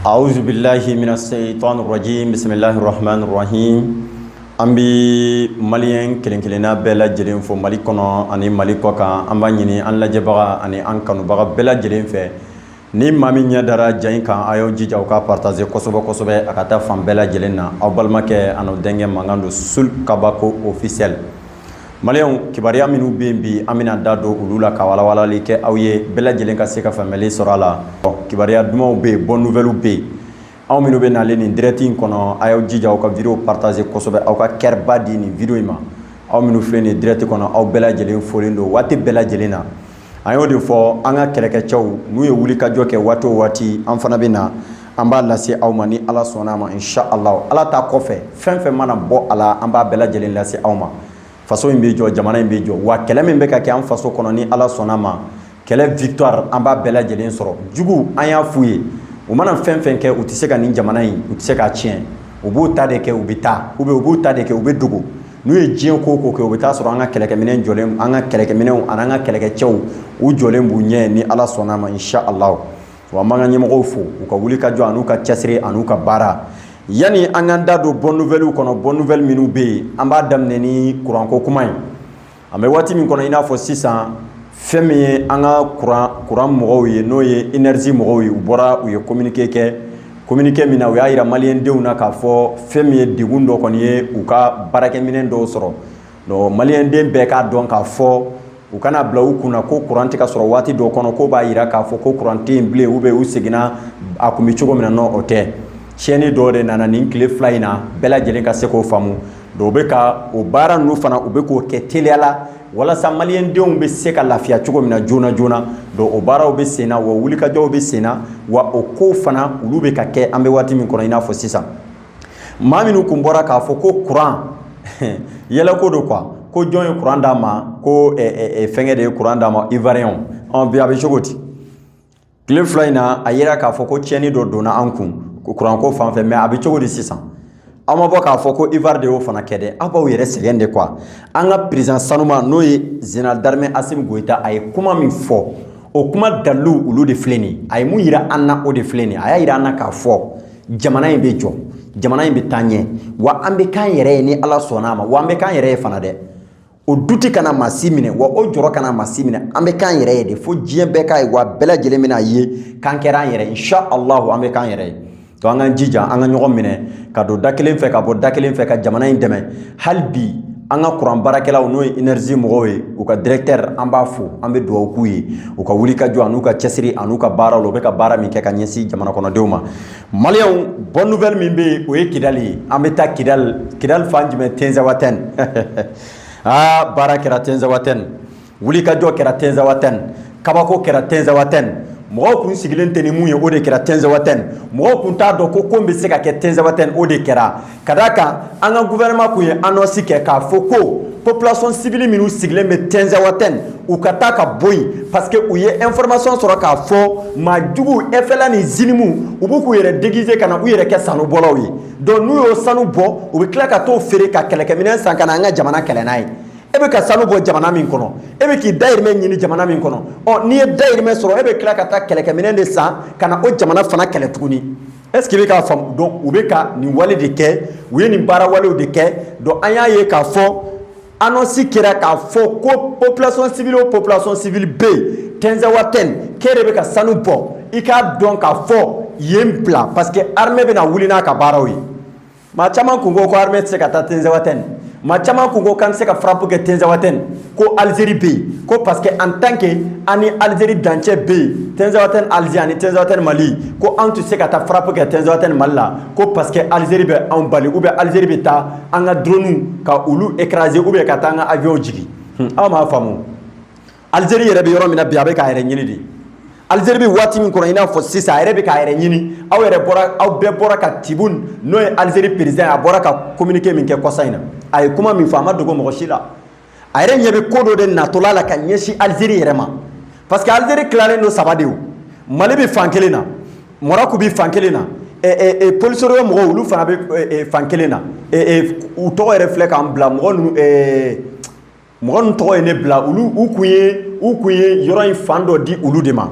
أعوذ بالله من الشيطان الرجيم، بسم الله الرحمن الرحيم. An bɛ Malien kelen kelenna bɛɛ lajɛlen fo Mali kɔnɔ ani Mali kɔ kan. An b'a ɲini an lajɛbaga ani an kanubaga bɛɛ lajɛlen fɛ, ni maa min ɲɛ dara ja in kan, a y'aw jija aw ka partager kosɛbɛ kosɛbɛ, a ka taa fan bɛɛ lajɛlen na. Aw balimakɛ an'aw denkɛ mankan don, Sul Kabako officiel. Malienw, kibaruya minnu bɛ yen bi, an bɛna da don olu la ka walawalali kɛ aw ye, bɛɛ lajɛlen ka se ka faamuyali sɔrɔ a la. Kibaruya dumanw bɛ yen, bonne nouvelle bɛ yen. Aw minnu bɛ nalen nin direct in kɔnɔ, a y'aw jija aw ka vidéo partager kosɛbɛ, aw ka cœur ba di nin vidéo in ma. Aw minnu filɛ nin direct kɔnɔ, aw bɛɛ lajɛlen folen don waati bɛɛ lajɛlen na. An y'o de fɔ, an ka kɛlɛkɛcɛw n'u ye wulikajɔ kɛ waati o waati, an fana bɛ na, an b'a lase aw ma ni Ala sɔnna a ma, inshallah. Ala ta kɔfɛ, fɛn fɛn mana bɔ a la, an b'a bɛɛ lajɛlen lase aw ma. Faso in bɛ jɔ, jamana in bɛ jɔ. Wa kɛlɛ min bɛ ka kɛ an faso kɔnɔ, ni Ala sɔnna ma, kɛlɛ victoire, an b'a bɛɛ lajɛlen sɔrɔ. Jugu, an y'a f'u ye, u mana fɛn fɛn kɛ, u tɛ se ka nin jamana in, u tɛ se k'a tiɲɛ. U b'u ta de kɛ, u bɛ taa, ou bien u b'u ta de kɛ, u bɛ dogo. N'u ye diɲɛ ko o ko kɛ, u bɛ taa sɔrɔ an ka kɛlɛkɛminɛn jɔlen, an ka kɛlɛkɛminɛnw ani an ka kɛlɛkɛcɛw, u jɔlen b'u ɲɛ, ni Ala sɔnna a ma, inshallah. Wa an b'an ka ɲɛmɔgɔw fo u ka wuli ka jɔ an'u ka cɛsiri an'u ka baara. Yanni an k'an da don bonne nouvelle kɔnɔ, bonne nouvelle minnu bɛ yen, an b'a daminɛ ni kuranko kuma ye. An bɛ waati min kɔnɔ, i n'a fɔ sisan, fɛn min ye an ka kuran mɔgɔw ye, n'o ye énergie mɔgɔw ye, u bɔra, u ye communiqué kɛ. Communiqué min na, u y'a yira Maliendenw na k'a fɔ fɛn min ye degun dɔ kɔni ye u ka baarakɛminɛn dɔw sɔrɔ. Donc Malienden bɛɛ k'a dɔn k'a fɔ u kana bila u kunna ko kuran tɛ ka sɔrɔ waati dɔ kɔnɔ, ko b'a yira k'a fɔ ko kuran tɛ yen bilen, ou bien u seginna a kun bɛ cogo min na. Non, o tɛ. Tiɲɛni dɔw de nana nin tile 2 in na, bɛɛ lajɛlen ka se k'o faamu. Donc u bɛ ka o baara ninnu fana, u bɛ k'o kɛ teliya la walasa Maliendenw bɛ se ka lafiya cogo min na joona joona. Donc o baaraw bɛ sen na, wa wulikajɔw bɛ sen na, wa o kow fana, olu bɛ ka kɛ. An bɛ waati min kɔnɔ, i n'a fɔ sisan, maa minnu kun bɔra k'a fɔ ko kuran yɛlɛko don quoi, ko jɔn ye kuran d'a ma, ko fɛnkɛ de ye kuran d'a ma, Ivoirien. Ɔ bi, a bɛ cogo di? Tile 2 in na, a yera k'a fɔ ko tiɲɛni dɔ donna an kun kuranko fan fɛ, mais a bɛ cogo di sisan? Aw ma bɔ k'a fɔ ko Ivoire de y'o fana kɛ dɛ. Aw b'aw yɛrɛ sɛgɛn de quoi. An ka président sanuma, n'o ye général d'armée Assimi Goïta, a ye kuma min fɔ, o kuma dalilu, olu de filɛ nin ye. A ye mun yira an na, o de filɛ nin ye. A y'a yira an na k'a fɔ jamana in bɛ jɔ, jamana in bɛ taa ɲɛ, wa an bɛ k'an yɛrɛ ye ni Ala sɔnna a ma. Wa an bɛ k'an yɛrɛ ye fana dɛ. O doute kana maa si minɛ, wa o jɔrɔ kana maa si minɛ. An bɛ k'an yɛrɛ ye de fo diɲɛ bɛɛ k'a ye, wa bɛɛ lajɛlen bɛna ye k'an kɛra an yɛrɛ. Inshallah, an bɛ k'an yɛrɛ ye. Donc an k'an jija, an ka ɲɔgɔn minɛ ka don da kelen fɛ, ka bɔ da kelen fɛ, ka jamana in dɛmɛ hali bi. An ka kuran baarakɛlaw, n'o ye énergie mɔgɔw ye, u ka directeur, an b'a fo, an bɛ dugawu k'u ye u ka wuli ka jɔ an'u ka cɛsiri an'u ka baaraw la, u bɛ ka baara min kɛ ka ɲɛsin jamana kɔnɔdenw ma. Malienw, bonne nouvelle min bɛ yen, o ye Kidali ye. An bɛ taa Kidali. Kidali fan jumɛn? Tinzawatɛn. Aa, baara kɛra Tinzawatɛn, wulikajɔ kɛra Tinzawatɛn, kabako kɛra Tinzawatɛn. Mɔgɔw kun sigilen tɛ ni mun ye, o de kɛra Tinzawatɛn. Mɔgɔw kun t'a dɔn ko ko bɛ se ka kɛ Tinzawatɛn, o de kɛra. Ka d'a kan, an ka gouvernement kun ye annonce kɛ k'a fɔ ko population civile minnu sigilen bɛ Tinzawatɛn, u ka taa ka bɔ yen, parce que u ye information sɔrɔ k'a fɔ maa jugu FLA ni JNIM, u b'u k'u yɛrɛ déguiser ka na u yɛrɛ kɛ sanubɔlaw ye. Donc n'u y'o sanu bɔ, u bɛ tila ka t'o feere ka kɛlɛkɛminɛn san ka na an ka jamana kɛlɛ n'a ye. E bɛ ka sanu bɔ jamana min kɔnɔ, e bɛ k'i dayirimɛ ɲini jamana min kɔnɔ, ɔ n'i ye dayirimɛ sɔrɔ, e bɛ tila ka taa kɛlɛkɛminɛn de san ka na o jamana fana kɛlɛ tuguni. Est ce que i bɛ k'a faamu? Donc u bɛ ka nin wale de kɛ, u ye nin baara walew de kɛ. Donc an y'a ye k'a fɔ annonce kɛra k'a fɔ ko population civile, o population civile bɛ yen Tinzawatɛn, k'e de bɛ ka sanu bɔ, i k'a dɔn k'a fɔ yen bila, parce que armée bɛna wuli n'a ka baaraw ye. Maa caman kun ko ko armée tɛ se ka taa Tinzawatɛn. Maa caman kun ko k'an tɛ se ka frappe kɛ Tinzawatɛn, ko Algérie bɛ yen, ko parce que en tant que an ni Algérie dancɛ bɛ yen, Tinzawatɛn Algérie ani Tinzawatɛn Mali, ko an tɛ se ka taa frappe kɛ Tinzawatɛn Mali la, ko parce que Algérie bɛ anw bali, ou bien Algérie bɛ taa an ka drone ka olu écraser, ou bien ka taa an ka avion jigin. Aw m'a faamu. Algérie yɛrɛ bɛ yɔrɔ min na bi, a bɛ k'a yɛrɛ ɲini de. Algérie bɛ waati min kɔnɔ, i n'a fɔ sisan, a yɛrɛ bɛ k'a yɛrɛ ɲini. Aw yɛrɛ bɔra, aw bɛɛ bɔra ka Tebboune, n'o ye Algérie président ye, a bɔra ka communiqué min kɛ kɔsa in na, a ye kuma min fɔ, a ma dogo mɔgɔ si la. A yɛrɛ ɲɛ bɛ ko dɔ de natɔla la ka ɲɛsin Algérie yɛrɛ ma, parce que Algérie tilalen don saba de. O Mali bɛ fan kelen na, Maroc bɛ fan kelen na, Polisario mɔgɔw, olu fana bɛ fan kelen na. U tɔgɔ yɛrɛ filɛ k'an bila, mɔgɔ ninnu tɔgɔ ye ne bila. Olu u kun ye yɔrɔ in fan dɔ di olu de ma.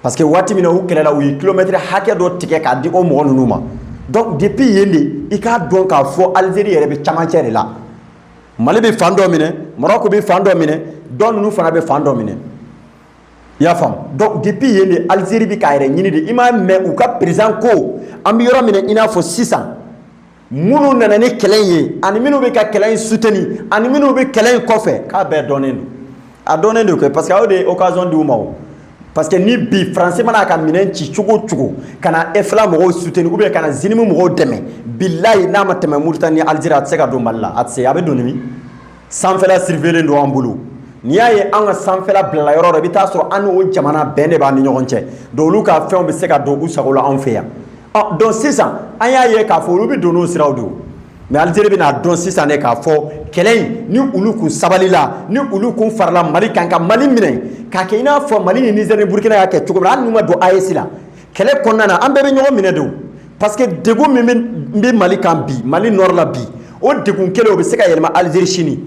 Parce que waati min na u kɛlɛla, u ye kilomètre hakɛ dɔ tigɛ k'a di o mɔgɔ ninnu ma. Donc depuis yen de, i k'a dɔn k'a fɔ Algérie yɛrɛ bɛ camancɛ de la. Mali bɛ fan dɔ minɛ, Maroc bɛ fan dɔ minɛ, dɔ ninnu fana bɛ fan dɔ minɛ, i y'a faamu. Donc depuis yen de, Algérie bɛ k'a yɛrɛ ɲini de. I m'a mɛn u ka président ko an bɛ yɔrɔ min na, i n'a fɔ sisan minnu nana ni kɛlɛ in ye, ani minnu bɛ ka kɛlɛ in soutenir, ani minnu bɛ kɛlɛ in kɔfɛ, k'a bɛɛ dɔnnen don. A dɔnnen don kɛ, parce que aw de ye occasion di u ma o. Parce que ni bi Faransi mana a ka minɛn ci cogo o cogo ka na FLA mɔgɔw soutenir ou bien ka na JNIM mɔgɔw dɛmɛ, bilayi, n'a ma tɛmɛ Mauritanie ni Algérie, a tɛ se ka don Mali la. A tɛ se. A bɛ don ni min sanfɛla surveiller don an bolo. N'i y'a ye an ka sanfɛla bilala yɔrɔ dɔ, i bɛ taa sɔrɔ an n'o jamana bɛn de b'an ni ɲɔgɔn cɛ. Donc olu ka fɛnw bɛ se ka don u sago la anw fɛ yan. Ɔ, donc sisan an y'a ye k'a fɔ olu bɛ don n'o siraw de ye. Mais Algérie bɛna dɔn sisan de k'a fɔ kɛlɛ in, ni olu kun sabalila, ni olu kun farala Mali kan ka Mali minɛ k'a kɛ i n'a fɔ Mali ni Niger ni Burukina y'a kɛ cogo min na, hali n'u ma don AES la, kɛlɛ kɔnɔna na, an bɛɛ bɛ ɲɔgɔn minɛ de o. Parce que degun min bɛ Mali kan bi, Mali nord la bi, o degun kelen o bɛ se ka yɛlɛma Algérie sini.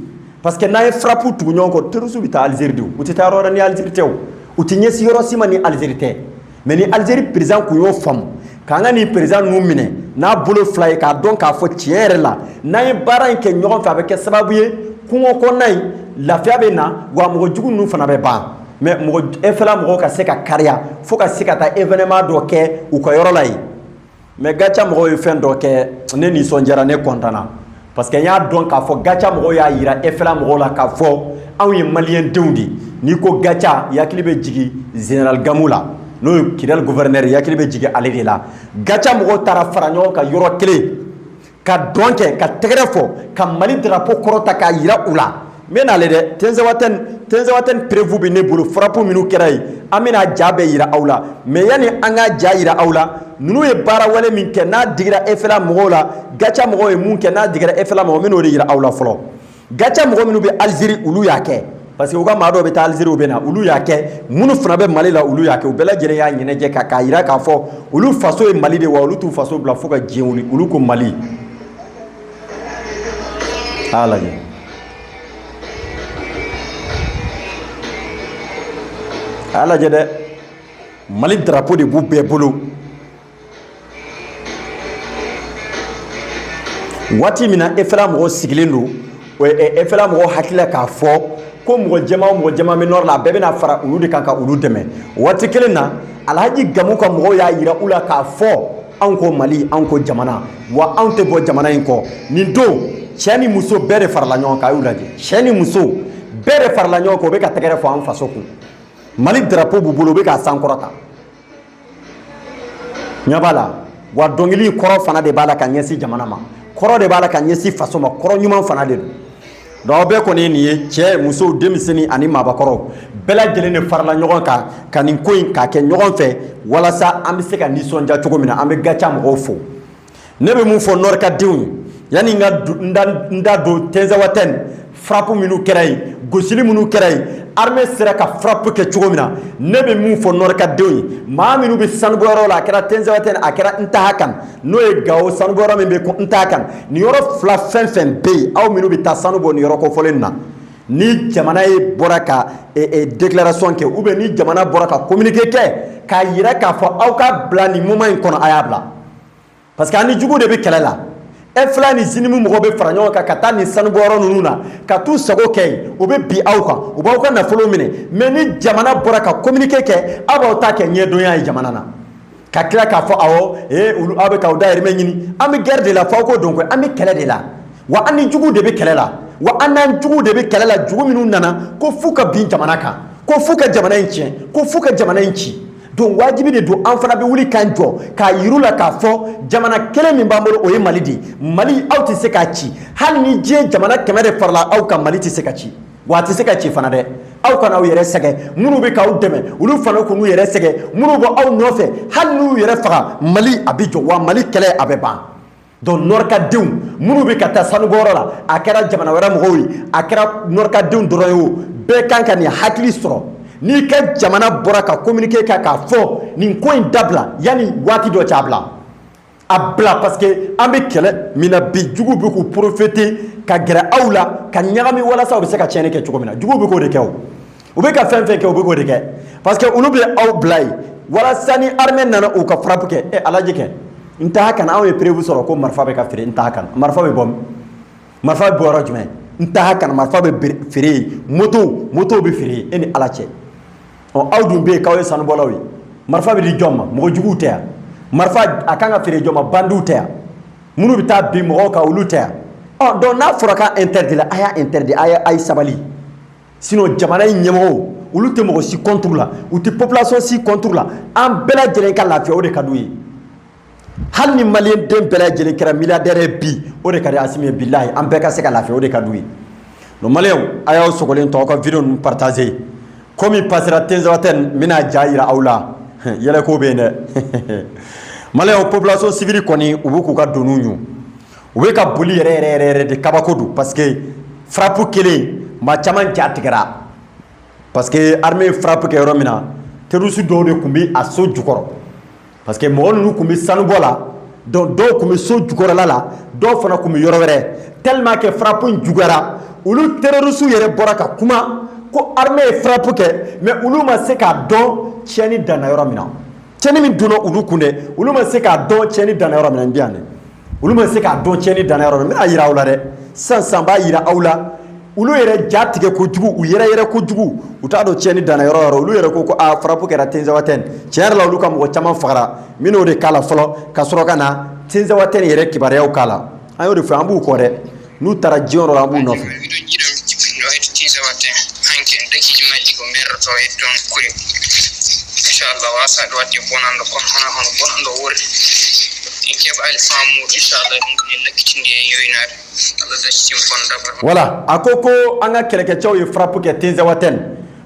Parce que n'an ye frappe tugu ɲɔgɔn kɔ, terroristes bɛ taa Algérie de o. U tɛ taa yɔrɔ wɛrɛ ni Algérie tɛ o. U tɛ ɲɛsin yɔrɔ si ma ni Algérie tɛ. Mais ni Algérie président kun y'o faamu, k'an ka nin président ninnu minɛ n'a bolo fila ye, k'a dɔn k'a fɔ tiɲɛ yɛrɛ la, n'an ye baara in kɛ ɲɔgɔn fɛ, a bɛ kɛ sababu ye kungo kɔnɔna in lafiya bɛ na, wa mɔgɔ jugu ninnu fana bɛ ban. Mais mɔgɔ FLA mɔgɔw ka se ka kariya fo ka se ka taa événement dɔ kɛ u ka yɔrɔ la yen. Mais Gatia mɔgɔw ye fɛn dɔ kɛ, ne nisɔndiyara, ne kɔntanna, parce que n y'a dɔn k'a fɔ Gatia mɔgɔw y'a yira FLA mɔgɔw la k'a fɔ anw ye maliyɛn denw de ye. N'i ko Gatia, i hakili bɛ jigin général Gamu la, n'o ye Kidali gouverneur ye, hakili bɛ jigin ale de la. Gatia mɔgɔw taara fara ɲɔgɔn kan yɔrɔ kelen ka dɔn kɛ, ka tɛgɛrɛ fɔ, ka Mali drapeau kɔrɔta k'a yira u la. N bɛ n'ale dɛ, Tinzawatène preuve bɛ ne bolo, frappe minnu kɛra yen, an bɛna ja bɛɛ yira aw la. Mais yanni an ka ja yira aw la, ninnu ye baara wale min kɛ n'a digira FLA mɔgɔw la, Gatia mɔgɔw ye mun kɛ n'a digira FLA mɔgɔw, n bɛ n'o de yira aw la fɔlɔ. Gatia mɔgɔ minnu bɛ Algérie, olu y'a kɛ, parce que u ka maa dɔw bɛ taa Algérie, u bɛ na, olu y'a kɛ. Minnu fana bɛ Mali la, olu y'a kɛ. U bɛɛ lajɛlen y'a ɲɛnajɛ k'a yira k'a fɔ olu faso ye Mali de, wa olu t'u faso bila fo ka diɲɛ wuli. Olu ko Mali. A y'a lajɛ, a y'a lajɛ dɛ, Mali drapeau de b'u bɛɛ bolo. Waati min na FLA mɔgɔw sigilen don, FLA mɔgɔw hakili la k'a fɔ ko mɔgɔ jɛman o mɔgɔ jɛman bɛ nord la, a bɛɛ bɛna fara olu de kan ka olu dɛmɛ. Waati kelen na, Alhaji Gamu ka mɔgɔw y'a yira u la k'a fɔ anw ko Mali, anw ko jamana, wa anw tɛ bɔ jamana in kɔ. Nin don, cɛ ni muso bɛɛ de farala ɲɔgɔn kan. A y'u lajɛ, cɛ ni muso bɛɛ de farala ɲɔgɔn kan, u bɛ ka tɛgɛrɛ fɔ an faso kun. Mali drapeau b'u bolo, u bɛ k'a sankɔrɔta. Ɲɛ b'a la wa, dɔnkili kɔrɔ fana de b'a la ka ɲɛsin jamana ma, kɔrɔ de b'a la ka ɲɛsin faso ma, kɔrɔ ɲuman fana de don. Donc aw bɛɛ kɔni ye nin ye, cɛ, musow, denmisɛnnin ani maabakɔrɔw, bɛɛ lajɛlen de farala ɲɔgɔn kan ka nin ko in k'a kɛ ɲɔgɔn fɛ, walasa an bɛ se ka nisɔndiya cogo min na. An bɛ Gatia mɔgɔw fo. Ne bɛ mun fɔ nord ka denw ye, yanni n ka n da don Tinzawatène frappe minnu kɛra yen, gosili minnu kɛra yen, armée sera ka frappe kɛ cogo min na, ne bɛ mun fɔ nord ka denw ye, maa minnu bɛ sanubɔyɔrɔ la, a kɛra Tinzawatène, a kɛra Ntahakan, n'o ye Gawo sanubɔyɔrɔ min bɛ ko Ntahakan, nin yɔrɔ fila fɛn fɛn bɛ yen, aw minnu bɛ taa sanu bɔ nin yɔrɔ kofɔlen na, ni jamana ye bɔra ka déclaration kɛ ou bien ni jamana bɔra ka communiqué kɛ k'a yira k'a fɔ aw ka bila nin moment in kɔnɔ, a y'a bila. Parce que an ni jugu de bɛ kɛlɛ la. FLA ni JNIM mɔgɔw bɛ fara ɲɔgɔn kan ka taa nin sanubɔyɔrɔ ninnu na ka t'u sago kɛ yen, u bɛ bin aw kan, u b'aw ka nafolo minɛ. Mais ni jamana bɔra ka communiqué kɛ, aw b'aw ta kɛ ɲɛdɔnya ye jamana na, ka tila k'a fɔ awɔ, ee, olu aw bɛ k'aw dahirimɛ ɲini. An bɛ guerre de la, f'aw k'o dɔn koyi, an bɛ kɛlɛ de la, wa an ni jugu de bɛ kɛlɛ la, wa an n'an jugu de bɛ kɛlɛ la, jugu minnu nana ko f'u ka bin jamana kan, ko f'u ka jamana in tiɲɛ, ko f'u ka jamana in ci. Donc wajibi de don, an fana bɛ wuli k'an jɔ k'a yir'u la k'a fɔ jamana kelen min b'an bolo, o ye Mali de ye. Mali, aw tɛ se k'a ci. Hali ni diɲɛ jamana 100 de farala aw kan, Mali tɛ se ka ci, wa a tɛ se ka ci fana dɛ. Aw kana aw yɛrɛ sɛgɛn. Minnu bɛ k'aw dɛmɛ, olu fana k'u yɛrɛ sɛgɛn. Minnu bɛ aw nɔfɛ, hali n'u yɛrɛ faga, Mali a bɛ jɔ, wa Mali kɛlɛ a bɛ ban. Donc nord ka denw minnu bɛ ka taa sanubɔyɔrɔ la, a kɛra jamana wɛrɛ mɔgɔw ye, a kɛra nord ka denw dɔrɔn ye o, bɛɛ kan ka nin hakili sɔrɔ. N'i ka jamana bɔra ka communiqué kɛ k'a fɔ nin ko in dabila, yanni waati dɔ cɛ, a bila, a bila. Parce que an bɛ kɛlɛ min na bi, juguw bɛ k'u profiter ka gɛrɛ aw la ka ɲagami walasa u bɛ se ka tiɲɛni kɛ cogo min na. Juguw bɛ k'o de kɛ o. U bɛ ka fɛn fɛn kɛ, u bɛ k'o de kɛ, parce que olu bɛ aw bila yen. Walasa ni armée nana u ka frappe kɛ, e a lajɛ kɛ, n t'a kana anw ye preuve sɔrɔ ko marifa bɛ ka feere. N t'a kana marifa bɛ bɔ, marifa bɛ bɔ yɔrɔ jumɛn? N t'a kana marifa bɛ feere yen, moto bɛ feere yen. E ni Ala cɛ, ɔ aw dun bɛ yen k'aw ye sanubɔlaw ye, marifa bɛ di jɔn ma? Mɔgɔ juguw tɛ yan? Marifa a kan ka feere jɔn ma? Bandiw tɛ yan? Minnu bɛ taa bin mɔgɔw kan, olu tɛ yan? Ɔ donc n'a fɔra k'a interdit la, a y'a interdit, a ye sabali. Sinon jamana in ɲɛmɔgɔw, olu tɛ mɔgɔ si contre la, u tɛ population si contre la. An bɛɛ lajɛlen ka lafiya, o de ka d'u ye. Hali ni maliyɛn den bɛɛ lajɛlen kɛra milliardaire ye bi, o de ka di Asimi ye. Bilahi, an bɛɛ ka se ka lafiya, o de ka d'u ye. Donc maliyɛnw, a y'aw sogolen to, aw ka vidéo ninnu partager. Komi passera Tinzawatène, n bɛna ja yira aw la. Yɛlɛko bɛ yen dɛ. Maliyɛnw, population civile kɔni, u bɛ k'u ka doniw ɲu, u bɛ ka boli yɛrɛ yɛrɛ yɛrɛ yɛrɛ de. Kabako don, parce que frappe kelen, maa caman ja tigɛra, parce que armée ye frappe kɛ yɔrɔ min na, terroriste dɔw de tun bɛ a so jukɔrɔ, parce que mɔgɔ ninnu tun bɛ sanubɔ la. Donc dɔw tun bɛ so jukɔrɔla la, dɔw fana tun bɛ yɔrɔ wɛrɛ. Tellement que frappe in juguyara, olu terroriste yɛrɛ bɔra ka kuma ko armée ye frappe kɛ, mais olu ma se k'a dɔn tiɲɛni danna yɔrɔ min na. Tiɲɛni min donna olu kun dɛ, olu ma se k'a dɔn tiɲɛni danna yɔrɔ min na. N bɛ yan dɛ, olu ma se k'a dɔn tiɲɛni danna yɔrɔ min na. N bɛna yira aw la dɛ, sisan sisan n b'a yira aw la. Olu yɛrɛ ja tigɛ kojugu, u yɛrɛ yɛrɛ kojugu, u t'a dɔn tiɲɛni danna yɔrɔ o yɔrɔ. Olu yɛrɛ ko ko aa, frappe kɛra Tinzawatène. Tiɲɛ yɛrɛ la, olu ka mɔgɔ caman fagara. N bɛn'o de k'a la fɔlɔ, ka sɔrɔ ka na Tinzawatène yɛrɛ kibaruyaw k'a la. An y'o de fɔ, an b'u kɔ dɛ. N'u taara diɲɛ yɔrɔ la, an b'u nɔfɛ. Hanke dakiji majji ko berroto e toon kuri, inchallah wasaɗo wadde bonando, kono hona hono bonando worri en keɓali famude, inchallah ɗum kadi lakkitinde en yoynade. Allah daccitim kono dabar. Voilà, a ko ko an ka kɛlɛkɛcɛw ye frappe kɛ Tinzawatène.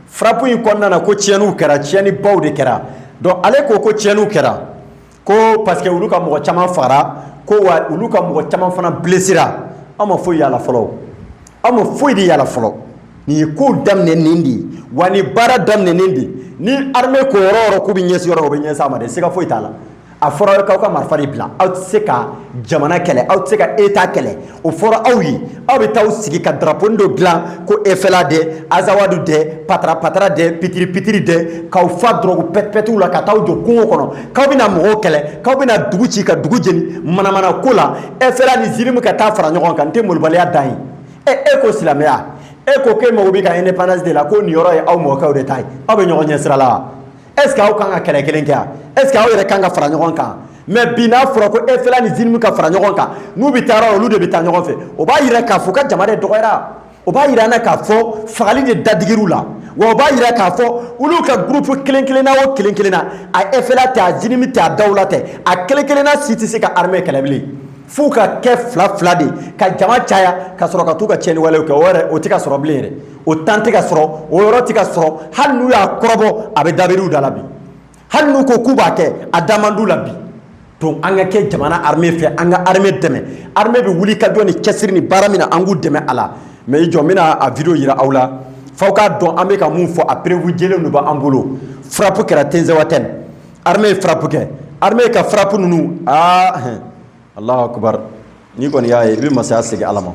Frappe in kɔnɔna na, ko tiɲɛniw kɛra, tiɲɛnibaw de kɛra. Donc ale ko ko tiɲɛniw kɛra, ko parce que olu ka mɔgɔ caman fagara, ko wa olu ka mɔgɔ caman fana blessera. Aw ma foyi y'a la fɔlɔ, aw ma foyi de y'a la fɔlɔ. Nin ye kow daminɛ nin de ye wa, nin baara daminɛ nin de. Ni armée ko yɔrɔ o yɔrɔ k'u bɛ ɲɛsin yɔrɔ, o bɛ ɲɛsin a ma dɛ, siga foyi t'a la. A fɔra k'aw ka marifa de bila, aw tɛ se ka jamana kɛlɛ, aw tɛ se ka état kɛlɛ. O fɔra aw ye. Aw bɛ taa aw sigi ka drapeau dɔ dilan ko FLA dɛ, Azawadu dɛ, patara patara dɛ, pitiri pitiri dɛ, k'aw fa dɔrɔgu pɛtipɛtiw la, ka taa aw jɔ kungo kɔnɔ k'aw bɛna mɔgɔw kɛlɛ, k'aw bɛna dugu ci ka dugu jeni. Manamana ko la, FLA ni JNIM ka taa fara ɲɔgɔn kan, n tɛ molobaliya dan ye. Ɛ, e ko silamɛya, e ko k'e mago bɛ ka indépendance de la, ko nin yɔrɔ ye aw mɔkɛw de ta ye. Aw bɛ ɲɔgɔn ɲɛ sira la wa? Est ce que aw kan ka kɛlɛ kelen kɛ wa? Est ce que aw yɛrɛ kan ka fara ɲɔgɔn kan? Mais bi, n'a fɔra ko FLA ni JNIM ka fara ɲɔgɔn kan, n'u bɛ taa yɔrɔ, olu de bɛ taa ɲɔgɔn fɛ. O b'a yira k'a fɔ ka jama de dɔgɔyara. O b'a yira an na k'a fɔ fagali de dadigir'u la. Wa o b'a yira k'a fɔ olu ka groupe kelen kelenna o kelen kelenna, a FLA tɛ, a JNIM tɛ, a dawula tɛ, a kelen kelenna si tɛ se ka armée kɛlɛ bilen. F'u ka kɛ fila fila de ka jama caya, ka sɔrɔ ka t'u ka tiɲɛni walew kɛ. O yɛrɛ, o tɛ ka sɔrɔ bilen yɛrɛ, o temps tɛ ka sɔrɔ, o yɔrɔ tɛ ka sɔrɔ. Hali n'u y'a kɔrɔbɔ, a bɛ dabiriw da la bi. Hali n'u ko k'u b'a kɛ, a da man d'u la bi. Donc an ka kɛ jamana armée fɛ, an ka armée dɛmɛ. Armée bɛ wuli ka jɔ ni cɛsiri ni baara min na, an k'u dɛmɛ a la. Mais i jɔ, n bɛna a vidéo yira aw la, f'aw k'a dɔn an bɛ ka mun fɔ. A preuve jɛlen de b'an bolo. Frappe kɛra Tinzawatène, armée ye frappe kɛ. Armée ka frappe ninnu, aa, Allahu akbar, n'i kɔni y'a ye, i bɛ masaya segin Ala ma.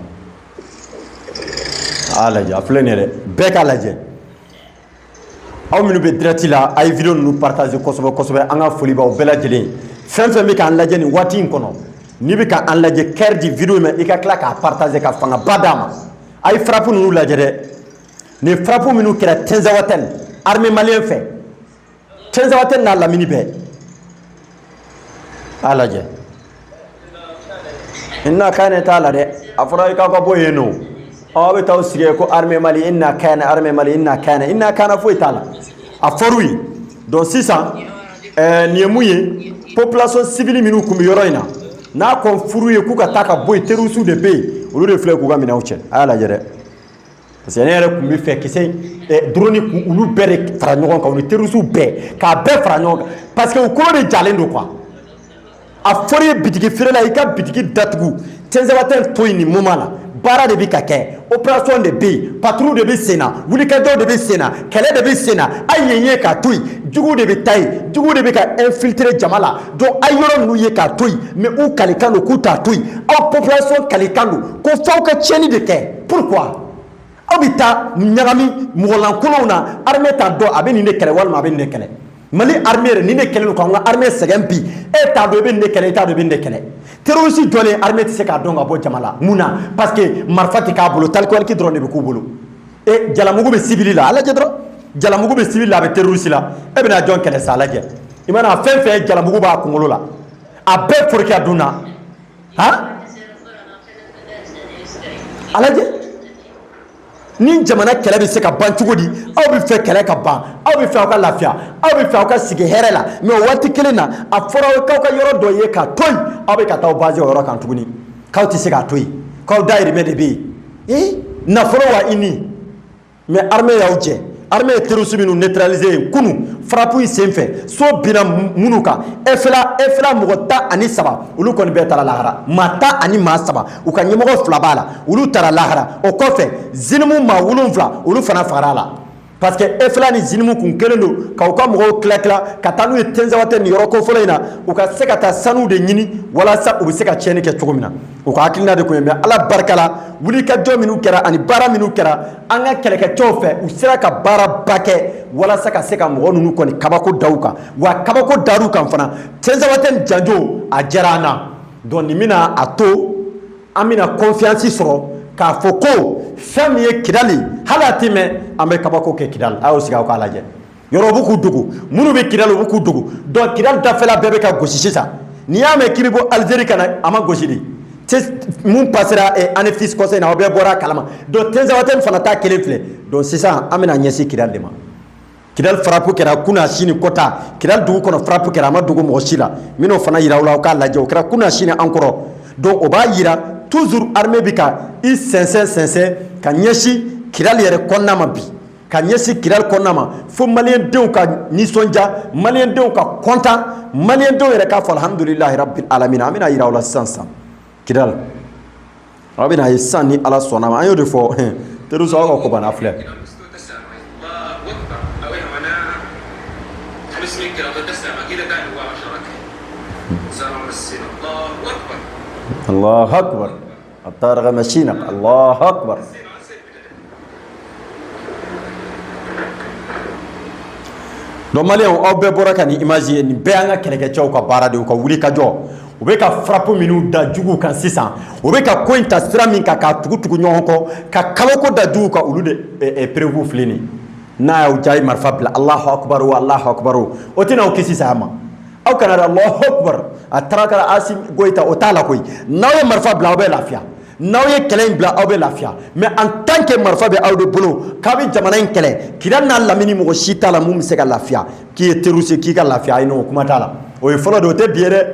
A lajɛ, a filɛ nin ye dɛ, bɛɛ k'a lajɛ. Aw minnu bɛ direct la, a ye vidéo ninnu partager kosɛbɛ kosɛbɛ. An ka foli b'aw bɛɛ lajɛlen ye. Fɛn fɛn bɛ k'an lajɛ nin waati in kɔnɔ, n'i bɛ k'an lajɛ, cœur di vidéo in ma, i ka tila k'a partager ka fangaba d'a ma. A ye frappe ninnu lajɛ dɛ. Nin frappe minnu kɛra Tinzawatène, armée malienne fɛ, Tinzawatène n'a lamini bɛɛ, a lajɛ. Inna kana t'a la dɛ. A fɔra i k'aw ka bɔ yen nɔ, aw bɛ taa sigi ko armée Mali, inna kana armée Mali, inna kana, inna kana, foyi t'a la. A fɔr'u ye. Donc sisan nin ye mun ye? Population civile minnu tun bɛ yɔrɔ in na, n'a kɔn furu ye k'u ka taa ka bɔ yen, terroristes de bɛ yen, olu de filɛ k'u ka minɛnw cɛ. A y'a lajɛ dɛ, parce que ne yɛrɛ tun bɛ fɛ kisɛ drone k'u olu bɛɛ de fara ɲɔgɔn kan, u ni terroristes bɛɛ k'a bɛɛ fara ɲɔgɔn kan, parce que u kolo de jalen don quoi. A fɔra ye, bitigi feerela, i ka bitigi datugu, Tinzawatène to yen. Nin moment la, baara de bɛ ka kɛ, opération de bɛ yen, patrouille de bɛ sen na, wulikajɔ de bɛ sen na, kɛlɛ de bɛ sen na. A ye yen ye k'a to yen, juguw de bɛ taa yen, juguw de bɛ ka infiltrer jama la. Donc a yɔrɔ ninnu ye k'a to yen, mais u kalikan don k'u t'a to yen. Aw population kalikan don ko f'aw ka tiɲɛni de kɛ. Pourquoi aw bɛ taa ɲagami mɔgɔlankolonw na? Armée t'a dɔn a bɛ nin de kɛlɛ walima a bɛ nin de kɛlɛ. Mali armée yɛrɛ, nin de kɛlen don k'an ka armée sɛgɛn bi. E t'a dɔn i bɛ nin de kɛlɛ, i t'a dɔn i bɛ nin de kɛlɛ. Terroriste jɔlen, armée tɛ se k'a dɔn ka bɔ jama la. Mun na? Parce que marifa tɛ k'a bolo, talikuwaliki dɔrɔn de bɛ k'u bolo. E, jalamugu bɛ civil la, a lajɛ dɔrɔn, jalamugu bɛ civil la, a bɛ terroriste la. E bɛna jɔn kɛlɛ sa? A lajɛ, i mana fɛn fɛn ye, jalamugu b'a kunkolo la, a bɛɛ forokɛ a dun na. Han, a lajɛ, ni jamana kɛlɛ bɛ se ka ban cogo di? Aw bɛ fɛ kɛlɛ ka ban, aw bɛ fɛ aw ka lafiya, aw bɛ fɛ aw ka sigi hɛrɛ la, mais o waati kelen na, a fɔra aw k'aw ka yɔrɔ dɔ ye k'a to yen, aw bɛ ka taa aw basé o yɔrɔ kan tuguni, k'aw tɛ se k'a to yen, k'aw dahirimɛ de bɛ yen. Ee, nafolo wa i ni, mais armée y'aw jɛ. Armée ye terroriste minnu neutraliser yen kunun frappe in senfɛ, so binna minnu kan, FLA, FLA mɔgɔ 13, olu kɔni bɛɛ taara lahara. Maa 13, u ka ɲɛmɔgɔ fila b'a la, olu taara lahara. O kɔfɛ, JNIM maa wolonfila, olu fana fagara a la, parce que FLA ni JNIM kun kelen don k'aw ka mɔgɔw tila tila ka taa n'u ye Tɛnzawatɛ nin yɔrɔ kofɔlɔ in na, u ka se ka taa sanu de ɲini walasa u bɛ se ka tiɲɛni kɛ cogo min na. U ka hakilina de kun ye. Mais Ala barika la, wulikajɔ minnu kɛra ani baara minnu kɛra an ka kɛlɛkɛcɛw fɛ, u sera ka baaraba kɛ walasa ka se ka mɔgɔ ninnu kɔni kabako da u kan. Wa kabako dar'u kan fana. Tɛnzawatɛ janjo a diyara an na. Donc nin bɛna a to an bɛna confiance sɔrɔ k'a fɔ ko fɛn min ye Kidali, hali a tɛ mɛn, an bɛ kabako kɛ Kidali. A y'o sigi, aw k'a lajɛ, yɔrɔ b'u k'u dogo, minnu bɛ Kidali, u b'u k'u dogo. Donc Kidali dafɛla bɛɛ bɛ ka gosi sisan. N'i y'a mɛn k'i bɛ bɔ Algérie ka na, a ma gosi de mun passera Anefis conseil na, aw bɛɛ bɔra a kalama. Donc Tɛnzawatɛni fana t'a kelen filɛ. Donc sisan an bɛna ɲɛsin Kidali de ma. Kidali frappe kɛra kunasini kɔta, Kidali dugu kɔnɔ frappe kɛra, a ma dogo mɔgɔ si la. N bɛn'o fana yira aw la, aw k'a lajɛ, o kɛra kunasini an kɔrɔ. Donc o b'a yira toujours armée bɛ ka i sɛnsɛn sɛnsɛn ka ɲɛsin Kidali yɛrɛ kɔnɔna ma bi, ka ɲɛsin Kidali kɔnɔna ma, fo maliyɛndenw ka nisɔndiya, maliyɛndenw ka content, maliyɛndenw yɛrɛ k'a fɔ alhamdulilahi rabbil alamin. An bɛna yira aw la sisan sisan Kidali, aw bɛna ye sisan ni Ala sɔnna ma. An y'o de fɔ, terroristes, aw ka ko banna filɛ. الله أكبر الطارغة مشينا الله أكبر. Donc maliyɛnw, aw bɛɛ bɔra ka nin image ye. Nin bɛɛ y'an ka kɛlɛkɛcɛw ka baara de ye, u ka wuli ka jɔ. U bɛ ka frappe minnu da juguw kan sisan, u bɛ ka ko in ta sira min kan k'a tugu tugu ɲɔgɔn kɔ ka kabako da juguw kan, olu de preuve filɛ nin. N'a y'aw diya, ye marifa bila, Allahu akbar wa Allahu akbar, o tɛna aw kisi saya ma. Aw kana da Allahu akbar, a taara kɛra Assimi Goïta, o t'a la koyi. N'aw ye marifa bila, aw bɛ lafiya. N'aw ye kɛlɛ in bila, aw bɛ lafiya. Mais en tant que marifa bɛ aw de bolo k'aw bɛ jamana in kɛlɛ, Kidali n'a lamini, mɔgɔ si t'a la mun bɛ se ka lafiya k'i ye terroriste, k'i ka lafiya. Ayi non, o kuma t'a la. O ye fɔlɔ de, o tɛ bi ye dɛ.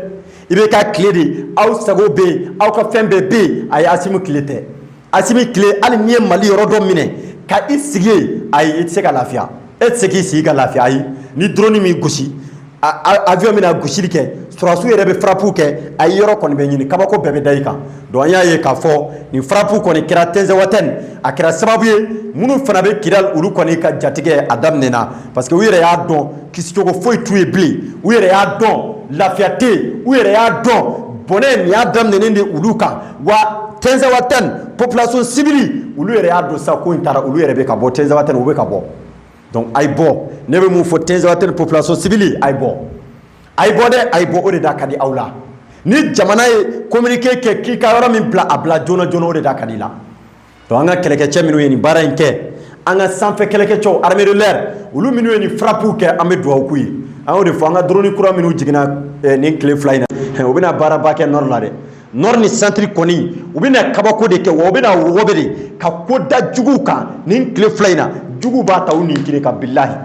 I bɛ ka tile de, aw sago bɛ yen, aw ka fɛn bɛɛ bɛ yen. Ayi, Assimi tile tɛ. Assimi tile, hali n'i ye Mali yɔrɔ dɔ minɛ ka i sigi yen, ayi, i tɛ se ka lafiya. E tɛ se k'i sigi ka lafiya. Ayi, ni drone m'i gosi, avion bɛna gosili kɛ, sɔrɔdasiw yɛrɛ bɛ frappe kɛ, a ye yɔrɔ kɔni bɛ ɲini, kabako bɛɛ bɛ da i kan. Donc an y'a ye k'a fɔ nin frappe kɔni kɛra Tɛnzɛwatɛni, a kɛra sababu ye minnu fana bɛ Kidali, olu kɔni ka jatigɛ a daminɛna, parce que u yɛrɛ y'a dɔn kisicogo foyi t'u ye bilen. U yɛrɛ y'a dɔn lafiya tɛ yen, u yɛrɛ y'a dɔn bɔnɛ nin y'a daminɛnen de olu kan. Wa Tɛnzɛwatɛni population civile, olu yɛrɛ y'a dɔn sisan ko in taara, olu yɛrɛ bɛ ka bɔ Tɛnzɛwatɛni, u bɛ ka bɔ. Donc a ye bɔ, ne bɛ mun fɔ Tɛnzɛwatɛni population civile, a ye bɔ, a ye bɔ dɛ, a ye bɔ, o de da ka di aw la. Ni jamana ye communiqué kɛ k'i ka yɔrɔ min bila, a bila joona joona, o de da ka di la. Donc an ka kɛlɛkɛcɛ minnu ye nin baara in kɛ, an ka sanfɛ kɛlɛkɛcɛw, armée de l'air, olu minnu ye nin frappe kɛ, an bɛ dugawu k'u ye. An y'o de fɔ, an ka drone kura minnu jiginna nin tile 2 in na, u bɛna baaraba kɛ nord la dɛ. Nord ni centre kɔni, u bɛna kabako de kɛ, wa u bɛna wɔgɔbɛ de ka ko da juguw kan nin tile 2 in na. Juguw b'a ta u nin kiri kan, bilahi.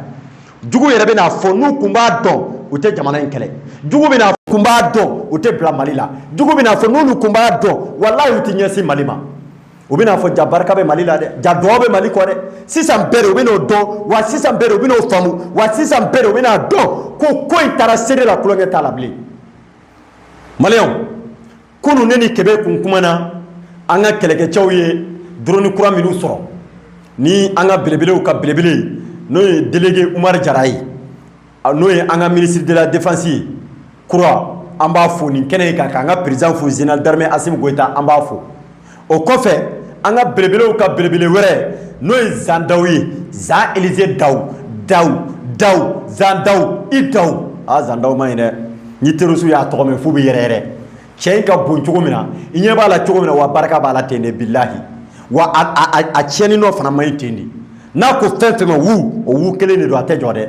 Jugu yɛrɛ bɛna fɔ n'u kun b'a dɔn, u tɛ jamana in kɛlɛ. Jugu bɛna kun b'a dɔn, u tɛ bila Mali la. Jugu bɛna fɔ n'olu kun b'a dɔn, walahi, u tɛ ɲɛsin Mali ma. U bɛna fɔ ja barika bɛ Mali la dɛ, ja dugawu bɛ Mali kɔ dɛ. Sisan bɛɛ de u bɛn'o dɔn, wa sisan bɛɛ de u bɛn'o faamu, wa sisan bɛɛ de u bɛna dɔn ko ko in taara seere la, tulonkɛ t'a la bilen. Maliyɛnw, kunun ne ni Kebe kun kumana, an ka kɛlɛkɛcɛw ye drone kura minnu sɔrɔ ni an ka belebelew ka belebele, n'o ye délégué Umaru Jara ye, n'o ye an ka ministre de la défense ye kura, an b'a fo nin kɛnɛ in kan, k'an ka président fo, général d'armée Assimi Goïta, an b'a fo. O kɔfɛ, an ka belebelew ka belebele wɛrɛ, n'o ye Zan Daw ye, Zan Elize Daw Daw Daw, Zan Daw, i Daw. Aa, Zan Daw man ɲi dɛ. Ni terroriste y'a tɔgɔ mɛn, f'u bɛ yɛrɛ yɛrɛ. Cɛ in ka bon cogo min na, i ɲɛ b'a la cogo min na, wa barika b'a la ten de, bilahi. Wa a tiɲɛni nɔ fana man ɲi ten de. N'a ko fɛn fɛn ma wu, o wu kelen de don, a tɛ jɔ dɛ.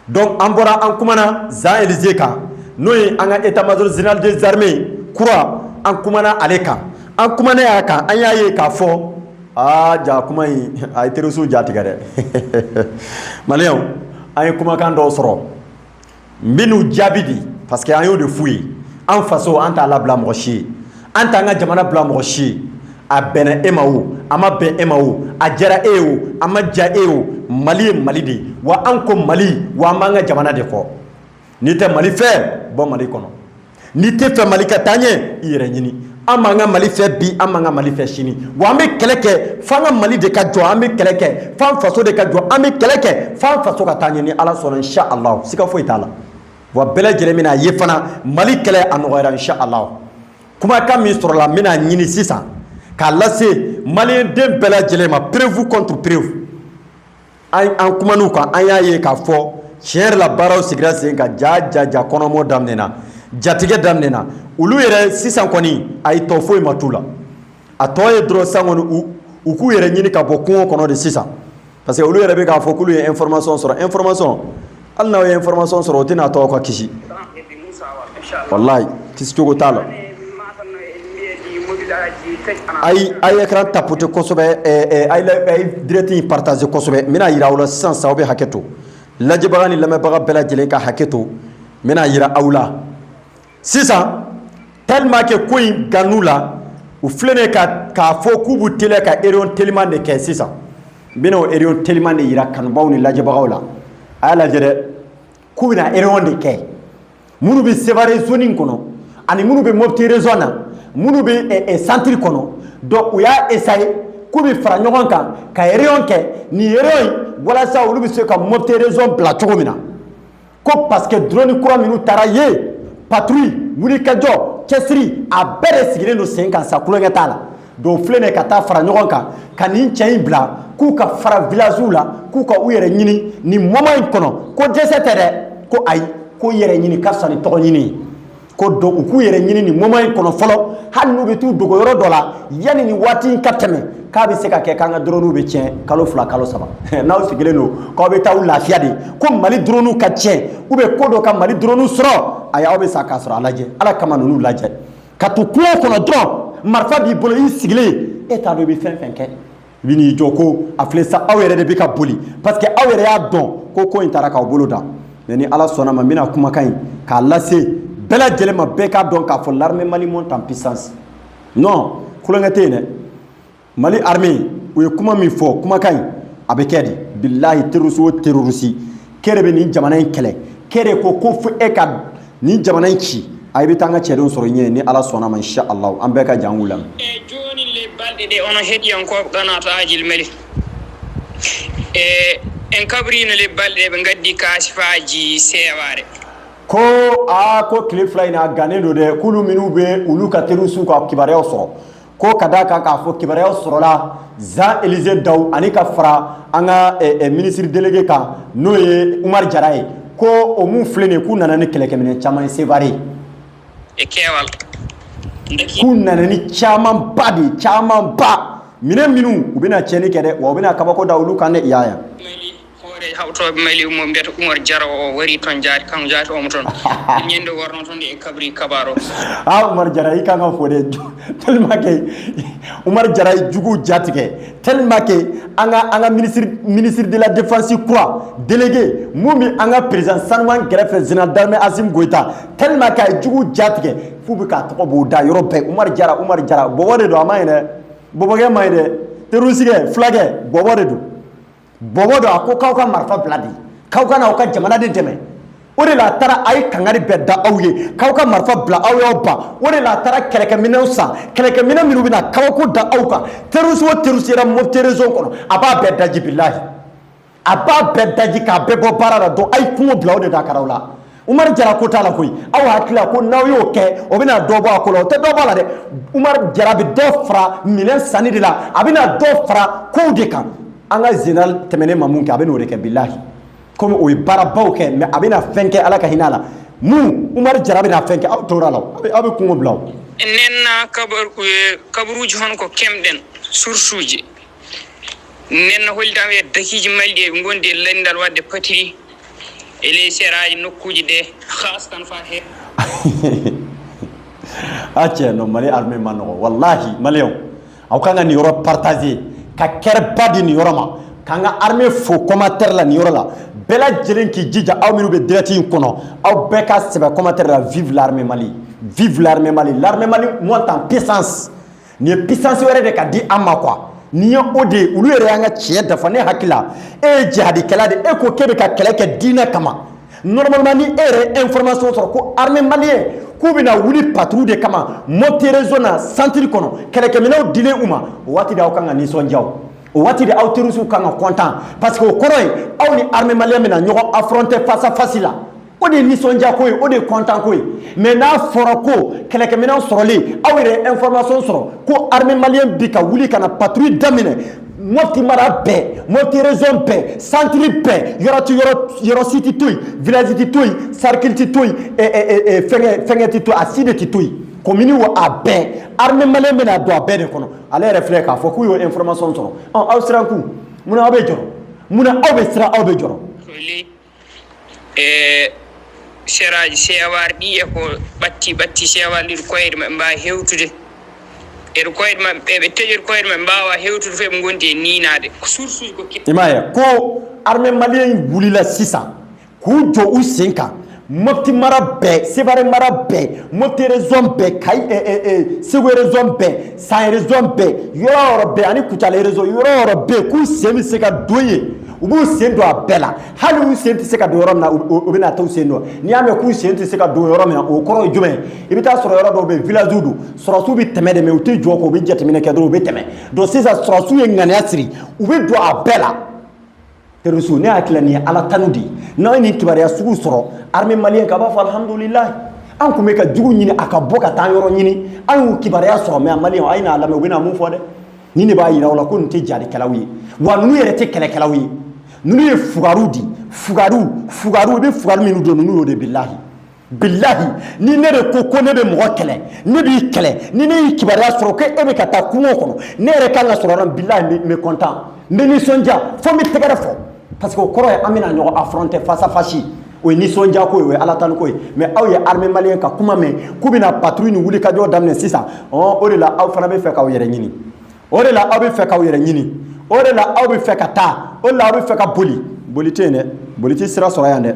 Donc an bɔra, an kumana Zan Elize kan, n'o ye an ka état major général des armées kura. An kumana ale kan, an kumana y'a kan, an y'a ye k'a fɔ aa, ja kuma in a ye terroriste ja tigɛ dɛ. Maliyɛnw, an ye kumakan dɔw sɔrɔ, n bɛ n'u jaabi di, parce que an y'o de f'u ye. An faso, an t'a labila mɔgɔ si ye, an t'an ka jamana bila mɔgɔ si ye. A bɛnna e ma o, a ma bɛn e ma o, a diyara e ye o, a ma diya e ye o, Mali ye Mali de ye. Wa an ko Mali, wa an b'an ka jamana de kɔ. N'i tɛ Mali fɛ, bɔ Mali kɔnɔ. N'i tɛ fɛ Mali ka taa ɲɛ, i yɛrɛ ɲini. An b'an ka Mali fɛ bi, an b'an ka Mali fɛ sini, wa an bɛ kɛlɛ kɛ f'an ka Mali de ka jɔ. An bɛ kɛlɛ kɛ f'an faso de ka jɔ. An bɛ kɛlɛ kɛ f'an faso ka taa ɲɛ, ni Ala sɔnna, insha Allah, siga foyi t'a la. Wa bɛɛ lajɛlen bɛna ye fana, Mali kɛlɛ a nɔgɔyara, insha Allah. Kumakan min sɔrɔla, n bɛna ɲini sisan k'a lase maliyɛn den bɛɛ lajɛlen ma, preuve contre preuve. An kuman'u kan, an y'a ye k'a fɔ tiɲɛ yɛrɛ la, baaraw sigira sen kan. Ja ja ja, kɔnɔmɔ daminɛna, jatigɛ daminɛna. Olu yɛrɛ sisan kɔni, a ye tɔ foyi ma t'u la. A tɔ ye dɔrɔn sisan kɔni, u k'u yɛrɛ ɲini ka bɔ kungo kɔnɔ de sisan, parce que olu yɛrɛ bɛ k'a fɔ k'olu ye information sɔrɔ. Information, hali n'aw ye information sɔrɔ, o tɛna to aw ka kisi. Walahi, kisi cogo t'a la. Ayi, a ye écran tapoter kosɛbɛ, a ye direct in partager kosɛbɛ. N bɛna yira aw la sisan sisan, aw bɛ hakɛ to, lajɛbaga ni lamɛnbaga bɛɛ lajɛlen ka hakɛ to. N bɛna yira aw la sisan, tellement que ko in gan'u la, u filɛ nin ye ka k'a fɔ k'u b'u teliya ka réunion teliman de kɛ sisan. N bɛna o réunion teliman de yira kanubaw ni lajɛbagaw la. A y'a lajɛ dɛ, k'u bɛna réunion de kɛ, minnu bɛ Sevare zone in kɔnɔ ani minnu bɛ Mopti région na, minnu bɛ centre kɔnɔ. Donc u y'a essayer k'u bɛ fara ɲɔgɔn kan ka réunion kɛ. Nin réunion in, walasa olu bɛ se ka Mopti région bila cogo min na, ko parce que drone kura minnu taara ye, patrouille, wulikajɔ, cɛsiri, a bɛɛ de sigilen don sen kan sa, kulonkɛ t'a la. Donc filɛ nin ye ka taa fara ɲɔgɔn kan ka nin cɛ in bila k'u ka fara village la, k'u ka u yɛrɛ ɲini nin moment in kɔnɔ. Ko dɛsɛ tɛ dɛ, ko ayi, ko yɛrɛ ɲini ka fisa ni tɔgɔ ɲini ye. Ko donc u k'u yɛrɛ ɲini nin moment in kɔnɔ fɔlɔ, hali n'u bɛ t'u dogo yɔrɔ dɔ la yanni nin waati in ka tɛmɛ, k'a bɛ se ka kɛ k'an ka drone bɛ tiɲɛ kalo 2, kalo 3. N'aw sigilen don k'aw bɛ taa aw lafiya de ko Mali drone ka tiɲɛ ou bien ko dɔ ka Mali drone sɔrɔ, ayi, aw bɛ sa k'a sɔrɔ. A lajɛ, Ala kama, ninnu lajɛ, ka to kungo kɔnɔ dɔrɔn, marifa b'i bolo, i sigilen, e t'a dɔn i bɛ fɛn fɛn kɛ. I bɛ n'i jɔ ko a filɛ sa, aw yɛrɛ de bɛ ka boli, parce que aw yɛrɛ y'a dɔn ko ko in taara k'aw bolo dan. Mais ni Ala sɔnna ma, n bɛna kumakan in k'a lase bɛɛ lajɛlen ma, bɛɛ k'a dɔn k'a fɔ l'armée Mali monte en puissance. Non, kulonkɛ tɛ yen dɛ. Mali armée, u ye kuma min fɔ, kumakan in a bɛ kɛ de, bilahi. Terroriste o terroriste k'e de bɛ nin jamana in kɛlɛ, k'e de ko ko fo e ka nin jamana in ci, a i bɛ taa an ka cɛdenw sɔrɔ ɲɛ, ni Ala sɔnna ma, insha Allah. An bɛɛ ka jan k'u lamɛn. E joni le balɗe ɗe, ono heeɗiyankoɓe qanato ajil meli e en kabrino le balɗe ɗe, ɓe gaddi kasifaji seware. Ko aa, ko tile 2 in na, a gannen don dɛ, k'olu minnu bɛ olu ka terroriste ka kibaruyaw sɔrɔ, ko ka d'a kan k'a fɔ kibaruyaw sɔrɔla Jean Élisée Daw ani ka fara an ka ministre délégué kan, n'o ye Umar Jara ye, ko o mun filɛ nin ye, k'u nana ni kɛlɛkɛminɛn caman ye Sevare. E keewal. K'u nana ni camanba de ye, camanba, minɛn minnu u bɛna tiɲɛni kɛ dɛ, wa u bɛna kabako da olu kan dɛ, i y'a ye. Mali hoore hawtoɓe Mali mo mbiyata Oumar Diara, o wari toon jaati, kanko jaati omo toon ñande warno toon e kabri kabaro. Ah, Umar Jara, i kan ka fo dɛ, tellement que Umar Jara ye juguw jatigɛ, tellement que an ka ministre de la défense kura délégué mun bɛ an ka président sanuman kɛrɛfɛ, général d'armée Assimi Goïta, tellement que a ye juguw jatigɛ f'u bɛ k'a tɔgɔ b'o da yɔrɔ bɛɛ, Umar Jara, Umar Jara. Bɔbɔ de don, a ma ɲi dɛ, bɔbɔkɛ ma ɲi dɛ, terroriste kɛ, fulakɛ, bɔbɔ de don, bɔbɔ don. A ko k'aw ka marifa bila de, k'aw ka n'aw ka jamana de dɛmɛ. O de la a taara, a ye kangari bɛɛ da aw ye k'aw ka marifa bila, aw y'aw ban. O de la a taara kɛlɛkɛminɛnw san, kɛlɛkɛminɛn minnu bɛna kabako da aw kan. Terroriste o terroriste yɛrɛ Mopti région kɔnɔ, a b'a bɛɛ daji, bilahi, a b'a bɛɛ daji k'a bɛɛ bɔ baara la. Donc a ye kungo bila, o de da kɛra aw la. Umar Jara ko t'a la koyi. Aw hakili la ko n'aw y'o kɛ, o bɛna dɔ bɔ a ko la, o tɛ dɔ bɔ a la dɛ. Umar Jara bɛ dɔ fara minɛn sanni de la, a bɛna dɔ fara kow de kan. An ka général tɛmɛnen ma mun kɛ, a bɛ n'o de kɛ, bilahi. Komi o ye baarabaw kɛ, mais a bɛna fɛn kɛ, Ala ka hinɛ a la. Mun Umaru Jara bɛna fɛn kɛ, aw tora la, aw bɛ kungo bila o. Nenna kabaruji hono ko kemɗen source uji nenno hollitama e dakiji Mali ɗi eɓe gondi e landal wadde patiri e ley séraji nokkuji ɗe khas tan fa he. A cɛ, non, Mali armée ma nɔgɔ wallahi. Maliyɛnw, aw kan ka nin yɔrɔ partager ka kɛrɛba di nin yɔrɔ ma, k'an ka armée fo commentaire la nin yɔrɔ la. Bɛɛ lajɛlen k'i jija, aw minnu bɛ direct in kɔnɔ, aw bɛɛ ka sɛbɛn commentaire la: "Vive l'armée Mali, vive l'armée Mali, l'armée Mali monte en puissance." Nin ye puissance wɛrɛ de ka di an ma quoi. Nin ye o de ye, olu yɛrɛ y'an ka tiɲɛ dafa. Ne hakili la, e ye jihadikɛla de, e ko k'e bɛ ka kɛlɛ kɛ diinɛ kama. Normalement, ni e yɛrɛ ye information sɔrɔ ko armée malienne k'u bɛna wuli patrouille de kama Mopti région na, centre kɔnɔ, kɛlɛkɛminɛnw dilen u ma, o waati de aw kan ka nisɔndiya. O waati de aw terroristew kan ka content, parce que o kɔrɔ ye aw ni armée malienne bɛna ɲɔgɔn affronter face à face la. O de ye nisɔndiya ko ye, o de ye content ko ye. Mais n'a fɔra ko kɛlɛkɛminɛn sɔrɔlen, aw yɛrɛ ye information sɔrɔ ko armée malienne bi ka wuli ka na patrouille daminɛ Mopti mara bɛɛ, Mopti région bɛɛ, centre bɛɛ, yɔrɔ ti yɔrɔ, yɔrɔ si ti to yen, village ti to yen, cercle ti to yen, fɛngɛ fɛngɛ ti to yen, a si de ti to yen, commune wo, a bɛɛ, armée malienne bɛna don a bɛɛ de kɔnɔ. Ale yɛrɛ filɛ k'a fɔ k'u y'o information sɔrɔ. Ɔ, aw siran kun munna? Aw bɛ jɔrɔ munna? Aw bɛ siran, aw bɛ jɔrɔ. Ley e séraji sewar ɗi e ko ɓatti ɓatti sewar ɗiɗo, koyɗe maɓe mbawi hewtude eɗo koyɗe maɓɓe, ɓe teƴori koyɗe maɓɓe mbawa hewtude fof, eɓe gondi e ninade ko source uji ko. I m'a ye ko armée malienne wulila sisan k'u jɔ u sen kan Mopti mara bɛɛ, Sevare mara bɛɛ, Mopti région bɛɛ, Kayi, Segu région bɛɛ, San région bɛɛ, yɔrɔ o yɔrɔ bɛɛ, ani Kucala région, yɔrɔ o yɔrɔ bɛɛ, k'u sen bɛ se ka don yen, u b'u sen don a bɛɛ la. Hali u sen tɛ se ka don yɔrɔ min na, u bɛna t'u sen don. N'i y'a mɛn k'u sen tɛ se ka don yɔrɔ min na, o kɔrɔ ye jumɛn ye? I bɛ taa sɔrɔ yɔrɔ dɔw bɛ yen, village don, sɔrɔsiw bɛ tɛmɛ de, mais u tɛ jɔ kɔ, u bɛ jateminɛ kɛ dɔrɔn, u bɛ tɛmɛ. Donc sisan sɔrɔsiw ye ŋaniya siri, u bɛ don a bɛɛ la. Terroriste, ne hakili la, nin ye Ala tanu de ye. N'aw ye nin kibaruya sugu sɔrɔ armée malienne kan, a b'a fɔ alhamdulilayi. An tun bɛ ka jugu ɲini a ka bɔ ka taa yɔrɔ ɲini, an y'u kibaruya sɔrɔ. Mais maliyɛnw, a ye n'a lamɛn, u bɛna mun fɔ dɛ? Nin de b'a yira aw la ko nin tɛ jaadikɛlaw ye wa, ninnu yɛrɛ tɛ kɛlɛkɛlaw ye. Ninnu ye fugariw di, fugariw, fugariw. I bɛ fugari minnu dɔn, ninnu y'o de. Bilahi bilahi, ni ne de ko ko ne bɛ mɔgɔ kɛlɛ, ne b'i kɛlɛ. Ni ne y'i kibaruya sɔrɔ ko e bɛ ka taa kungo kɔnɔ, ne yɛrɛ kan ka sɔrɔ yɔrɔ min, bilahi, n bɛ content, n bɛ nisɔndiya fo n bɛ tɛgɛrɛ fɔ, parce que o kɔrɔ ye an bɛna ɲɔgɔn affronter face à face. O ye nisɔndiya ko ye, o ye Ala tanu ko ye. Mais aw ye armée malienne ka kuma mɛn k'u bɛna patrouille ni wulikajɔ daminɛ sisan, ɔ, o de la aw fana bɛ fɛ k'aw yɛrɛ ɲini, o de la aw bɛ fɛ k'aw yɛrɛ ɲini, o de la aw bɛ fɛ ka taa, o de la aw bɛ fɛ ka boli. Boli tɛ yen dɛ, boli tɛ sira sɔrɔ yan dɛ,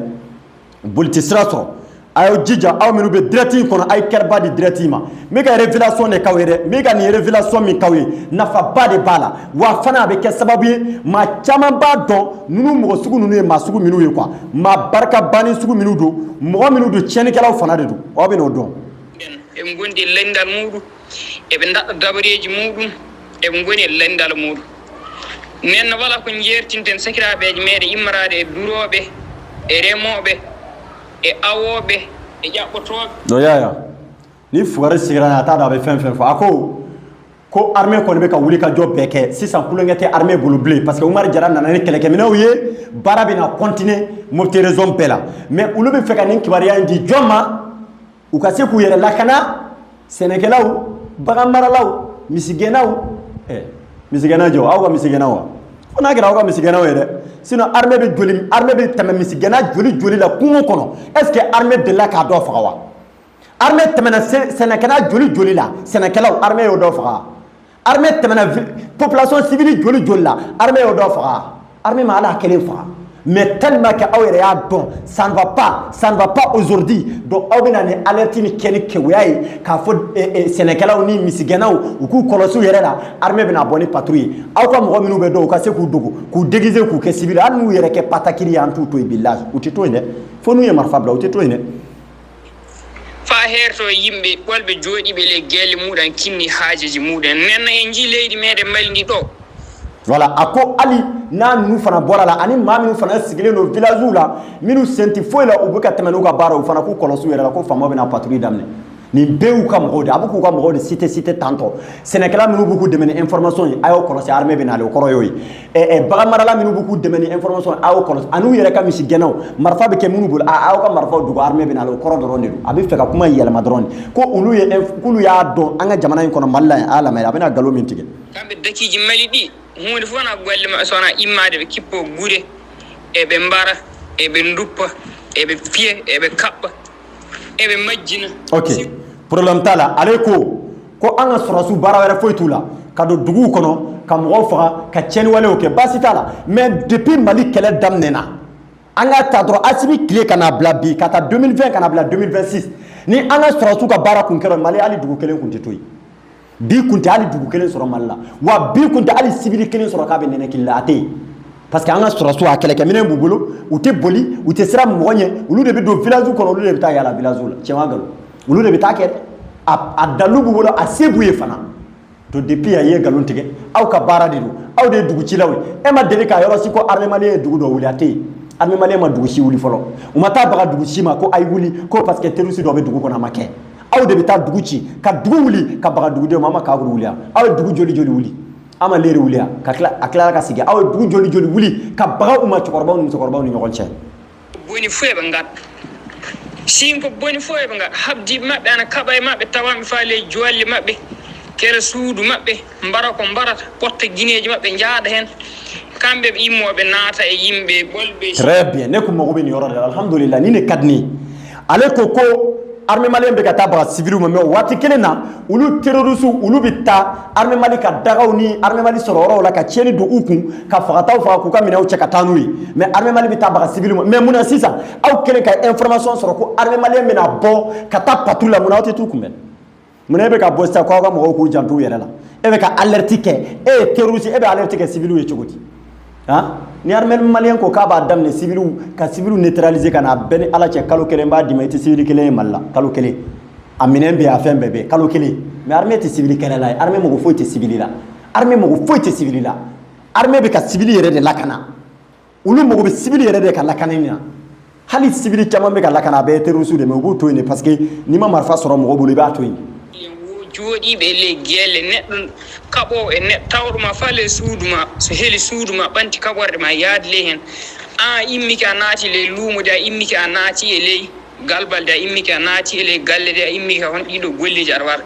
boli tɛ sira sɔrɔ. A y'aw jija, aw minnu bɛ direct in kɔnɔ, a ye kɛrɛba di direct in ma. N bɛ ka révélation de k'aw ye dɛ. N bɛ ka nin révélation min k'aw ye, nafaba de b'a la wa fana a bɛ kɛ sababu ye maa caman b'a dɔn ninnu mɔgɔ sugu ninnu ye maa sugu minnu ye quoi, maa barika banni sugu minnu don, mɔgɔ minnu don, tiɲɛnikɛlaw fana de don. Aw bɛ n'o dɔn. Eɓe gondi e landal muɗum, eɓe daɗɗa dabareji muɗum, eɓe goni e landal muɗum. Nenno wala ko jertinten sakiraɓeje meɗen immorade e duroɓe e remoɓe e awoɓe e ƴaɓɓotoɓe. Donc yaya ni fugari sigira, a t'a dɔn a bɛ fɛn fɛn fɔ. A ko ko armée kɔni bɛ ka wuli ka jɔ bɛɛ kɛ sisan, kulonkɛ tɛ armée bolo bilen, parce que Umaru Jara nana ni kɛlɛkɛminɛnw ye, baara bɛna continuer Mopti région bɛɛ la. Mais olu bɛ fɛ ka nin kibaruya in di jɔn ma u ka se k'u yɛrɛ lakana? Sɛnɛkɛlaw, bagan maralaw, misigɛnnaw. Ɛ, misigɛnna jɔ, aw ka misigɛnna wa? Fo n'a kɛra aw ka misigɛnnaw ye dɛ. Sinon armée bɛ joli, armée bɛ tɛmɛ misigɛnna joli joli la kungo kɔnɔ? Est ce que armée delila k'a dɔ faga wa? Armée tɛmɛna sɛnɛkɛla joli joli la, sɛnɛkɛlaw, armée y'o dɔ faga? Armée tɛmɛna population civile joli joli la, armée y'o dɔ faga? Armée ma ala kelen faga. Mais tellement que aw yɛrɛ y'a dɔn ça ne va pas, ça ne va pas aujourd'hui, donc aw bɛna ni alerte ni kɛ ni keguya ye k'a fɔ sɛnɛkɛlaw ni misigɛnnaw u k'u kɔlɔsi u yɛrɛ la. Armée bɛna bɔ ni patrouille ye, aw ka mɔgɔ minnu bɛ dɔn, u ka se k'u dogo, k'u déguiser, k'u kɛ civil. Hali n'u yɛrɛ kɛ patakiri ye, an t'u to yen. Bilahi, u tɛ to yen dɛ, fo n'u ye marifa bila, u tɛ to yen dɛ. Fa herto yimɓe ɓolɓe jooɗiɓe ley guelle muɗum kinni haajeji muɗum nenno en jii leydi meɗen Mali ndi ɗo. Voilà, a ko hali n'a ninnu fana bɔra la, ani maa minnu fana sigilen don village la, minnu sen tɛ foyi la, u bɛ ka tɛmɛ n'u ka baara, u fana k'u kɔlɔsi u yɛrɛ la ko faamaw bɛna patrouille daminɛ. Nin bɛɛ y'u ka mɔgɔw de, a bɛ k'u ka mɔgɔw de cité cité tantɔ. Sɛnɛkɛla minnu b'u k'u dɛmɛ ni information ye, a y'aw kɔlɔsi, armée bɛ nalen, o kɔrɔ y'o ye. Bagan marala minnu b'u k'u dɛmɛ ni information ye, a y'aw kɔlɔsi, ani u yɛrɛ ka misigɛnnaw, marifa bɛ kɛ minnu bolo, a y'aw ka marifaw dogo, armée bɛ nalen, o kɔrɔ dɔrɔn de don. A bɛ fɛ ka kuma in yɛlɛma dɔrɔn de ko olu ye, k'olu y'a dɔn an ka jamana in kɔnɔ, Mali la yan. A y'a lamɛn, a bɛna nkalon min tigɛ. Kamɓe dakiji Mali ɗi, hunde fof wona golle maɓɓe so wona immade ɓe kippo guure, eɓe mbara, eɓe duppa, eɓe piya, eɓe kaɓɓa, eɓe majjina. Ok, problème t'a la. Ale ko ko an ka sɔrɔsiw, baara wɛrɛ foyi t'u la ka don duguw kɔnɔ ka mɔgɔw faga, ka tiɲɛni walew kɛ. Baasi t'a la, mais depuis Mali kɛlɛ daminɛna, an ka ta dɔrɔn, Asimi tile ka n'a bila bi, ka taa 2020 ka n'a bila 2026, ni an ka sɔrɔsiw ka baara kun kɛra Mali, hali dugu kelen kun tɛ to yen. Bi kun tɛ hali dugu kelen sɔrɔ Mali la wa, bi kun tɛ hali civil kelen sɔrɔ k'a bɛ nɛnɛkili la, a tɛ yen, parce que an ka sɔrɔsiw, a kɛlɛkɛminɛn b'u bolo, u tɛ boli, u tɛ siran mɔgɔ ɲɛ. Olu de bɛ don village kɔnɔ, olu de bɛ taa yala village la. Tiɲɛ wa nkalon? Olu de bɛ taa kɛ dɛ. A dalu b'u bolo, a se b'u ye fana. Donc depuis a ye nkalon tigɛ, aw ka baara de don, aw de ye dugucilaw ye. E ma deli k'a yɔrɔ si ko armée malienne ye dugu dɔ wuli, a tɛ yen. Armée malienne ma dugu si wuli fɔlɔ, u ma taa baga dugu si ma ko a ye wuli ko parce que terroriste dɔ bɛ dugu kɔnɔ, a ma kɛ. Aw de bɛ taa dugu ci, ka dugu wuli, ka baga dugudenw ma. An ma Kakuru wuli yan? Aw ye dugu joli joli wuli? An ma Leri wuli yan ka tila, a tilala ka sigi? Aw ye dugu joli joli wuli ka baga u ma, cɛkɔrɔbaw ni musokɔrɔbaw ni ɲɔgɔn cɛ? Boni fof eɓe gaɗa sin ko boni fof eɓe gaɗa, habdiɓe maɓɓe ana kaɓa e maɓɓe, tawaɓe fa ley jolle maɓɓe, kera suudu maɓɓe, mbara ko mbarata, ɓotta guineji maɓɓe, jaaɗa hen, kamɓe ɓe immoɓe naata e yimɓe ɓolɓe. Très bien, ne kun mago bɛ nin yɔrɔ de la, alhamdulillah, ni ne ka di ne ye. Ale ko ko armée malienne bɛ ka taa baga civil ma, mais o waati kelen na, olu terroriste, olu bɛ taa armée Mali ka dagaw ni armée Mali sɔrɔ yɔrɔw la, ka tiɲɛni don u kun, ka fagataw faga, k'u ka minɛnw cɛ ka taa n'u ye. Mais armée Mali bɛ taa baga civil ma. Mais mun na sisan aw kɛlen ka information sɔrɔ ko armée malienne bɛna bɔ ka taa patrouille la, mun na aw tɛ t'u kunbɛn? Mun na e bɛ ka bɔ sisan ko aw ka mɔgɔw k'u janto u yɛrɛ la? E bɛ ka alerte kɛ, e ye terroriste, e bɛ alerte kɛ civil ye cogo di? Han, ni armée malienne ko k'a b'a daminɛ civil ka civil neutraliser ka na bɛɛ ni Ala cɛ, kalo kelen b'a d'i ma, i tɛ civil kelen ye Mali la. Kalo kelen, a minɛn bɛ yen, a fɛn bɛɛ bɛ yen, kalo kelen. Mais armée tɛ civil kɛlɛla ye, armée mago foyi tɛ civil la, armée mago foyi tɛ civil la. Armée bɛ ka civil yɛrɛ de lakana, olu mago bɛ civil yɛrɛ de ka lakanani na. Hali civil caman bɛ ka lakana, a bɛɛ ye terroriste de, mais u b'u to yen de, parce que n'i ma marifa sɔrɔ mɔgɔ bolo, i b'a to yen. Jooɗiɓe e ley guelle, neɗɗo kaɓowo e neɗɗo tawɗuma fa ley suudu ma, so heeli suudu ma, ɓanti kaɓorɗe ma, yaade ley hen, an immike a naati ley luumo de, a immike a naati e ley galbal de, a immike a naati e ley galle de, a immike hon ɗiɗo golleji aɗa waɗa